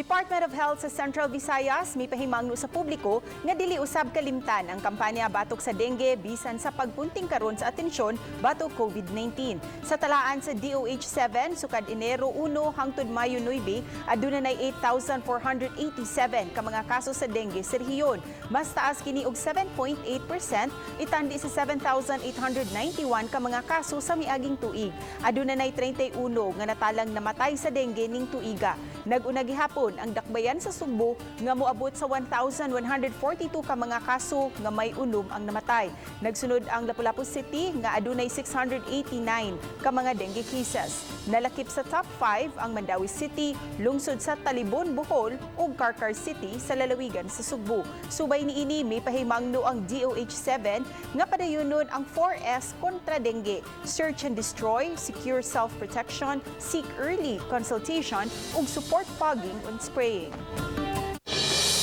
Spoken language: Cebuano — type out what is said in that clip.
Department of Health sa Central Visayas mipahimangno sa publiko nga dili usab kalimtan ang kampanya batok sa dengue bisan sa pagpunting karon sa atensyon batok COVID-19. Sa talaan sa DOH 7 sukad Enero 1 hangtod Mayo 9, aduna nay 8,487 ka mga kaso sa dengue sa rehiyon. Mas taas kini og 7.8% itandi sa 7,891 ka mga kaso sa miaging tuig. Aduna nay 31 nga natalang namatay sa dengue ning tuiga. Nag-una gihapon ang dakbayan sa Sugbo nga moabot sa 1,142 ka mga kaso nga may 6 ang namatay. Nagsunod ang Lapu-Lapu City nga adunay 689 ka mga dengue cases. Nalakip sa top 5 ang Mandaue City, lungsod sa Talibon, Bohol ug Carcar City sa lalawigan sa Sugbo. Subay niini, mipahimangno ang DOH 7 nga padayonon ang 4S kontra dengue: search and destroy, secure self-protection, seek early consultation ug support fogging and spraying.